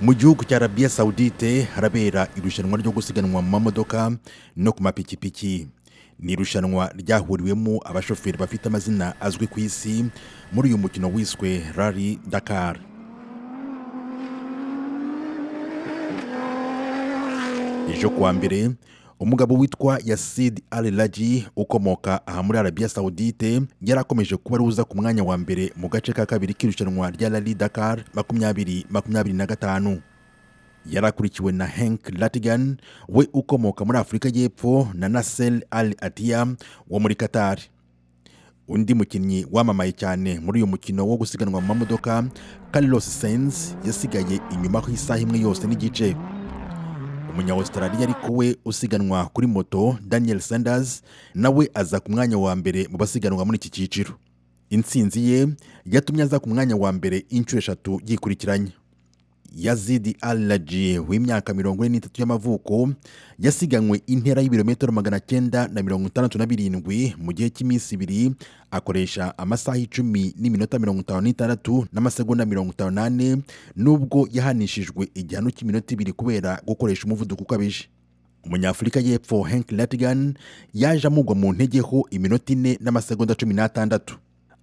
Mu gihugu cya Arabia Saudite harabera irushanwa ryo gusiganwa mu mamodoka no ku mapikipiki. Ni irushanwa ryahuriwemo abashoferi bafite amazina azwi ku isi muri uyu mukino wiswe Rally Dakar. Ejo kuwa mbere, umugabo witwa Yasid Al Raji ukomoka aha muri Arabia Saudite yari akomeje kuba ruza ku mwanya wa mbere mu gace ka kabiri k'irushanwa rya Rally Dakar 2025. Yari akurikiwe na Henk Latigan we ukomoka muri Afurika y'Epfo na Nasser Al Attiyah wo muri Qatar. Undi mukinnyi wamamaye cyane muri uyu mukino wo gusiganwa mu mamodoka, Carlos Sainz, yasigaye inyuma ku isaha imwe yose n'igice. Umunya-Australia ariko we usiganwa kuri moto, Daniel Sanders, nawe aza ku mwanya wa mbere mu basiganwa muri iki cyiciro. Intsinzi ye yatumye aza ku mwanya wa mbere inshuro eshatu yikurikiranya. Yazidi Al-Raji w'imyaka 43 y'amavuko yasiganywe intera y'ibirometero 967 mu gihe cy'iminsi 2, akoresha amasaha 10 n'iminota 56 n'amasegonda 54, nubwo yahanishijwe igihano cy'iminota 2 kubera gukoresha umuvuduko ukabije. Umunyafurika y'Epfo Henk Latigan yaje amugwa mu ntege ho iminota 4 n'amasegonda 16.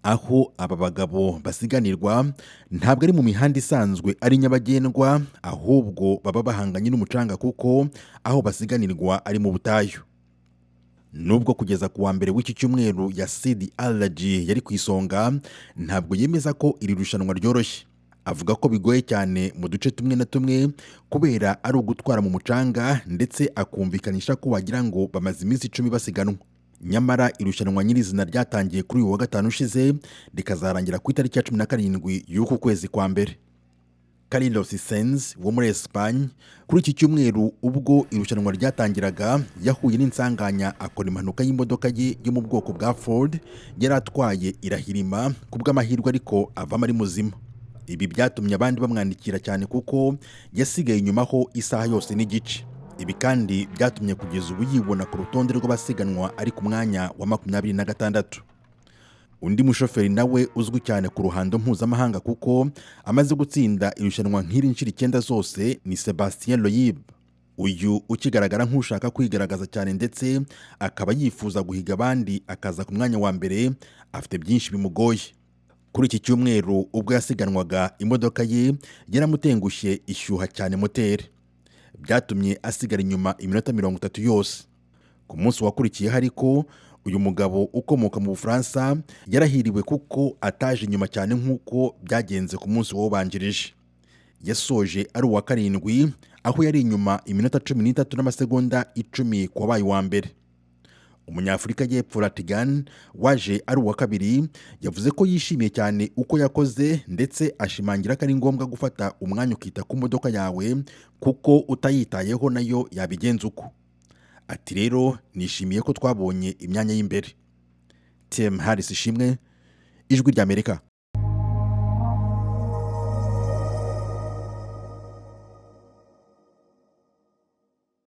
Aho aba bagabo basiganirwa ntabwo ari mu mihanda isanzwe ari nyabagendwa, ahubwo baba bahanganye n'umucanga kuko aho basiganirwa ari mu butayu. Nubwo kugeza ku wa mbere w'iki cyumweru Yasid Al-Raji yari ku isonga, ntabwo yemeza ko iri rushanwa ryoroshye. Avuga ko bigoye cyane mu duce tumwe na tumwe kubera ari ugutwara mu mucanga, ndetse akumvikanisha ko wagira ngo bamaze iminsi 10 basiganwa. Nyamara irushanwa nyirizina ryatangiye kuri uyu wa gatanu ushize rikazarangira ku itariki ya 17 y'uku kwezi kwa mbere. Carlos Sainz wo muri Espagne kuri iki cyumweru ubwo irushanwa ryatangiraga yahuye n'insanganya, akora impanuka y'imodoka ye yo mu bwoko bwa Ford yari atwaye irahirima, ku bw'amahirwe ariko avamo ari muzima. Ibi byatumye abandi bamwandikira cyane kuko yasigaye inyuma ho isaha yose n'igice. Ibi kandi byatumye kugeza ubu yibona ku rutonde rw'abasiganwa ari ku mwanya wa 26. Undi mushoferi nawe uzwi cyane ku ruhando mpuzamahanga kuko amaze gutsinda irushanwa nk'iri nshuro 9 zose ni Sebastien Loeb. Uyu ukigaragara nk'ushaka kwigaragaza cyane ndetse akaba yifuza guhiga abandi akaza ku mwanya wa mbere, afite byinshi bimugoye. Kuri iki cyumweru ubwo yasiganwaga imodoka ye yaramutengushye ishyuha cyane moteri, byatumye asigara inyuma iminota 30 yose. Ku munsi wakurikiyeho ariko uyu mugabo ukomoka mu Bufaransa yarahiriwe kuko ataje inyuma cyane nk'uko byagenze ku munsi wawubanjirije. Yasoje ari uwa 7, aho yari inyuma iminota 13 n'amasegonda 10 ku wabaye uwa mbere. Umunyafurika y'Epfo Latigan waje ari uwa 2 yavuze ko yishimiye cyane uko yakoze, ndetse ashimangira ko ari ngombwa gufata umwanya ukita ku modoka yawe kuko utayitayeho nayo yabigenza uko. Ati rero nishimiye ko twabonye imyanya y'imbere. Tim Harris Ishimwe, Ijwi ry'Amerika.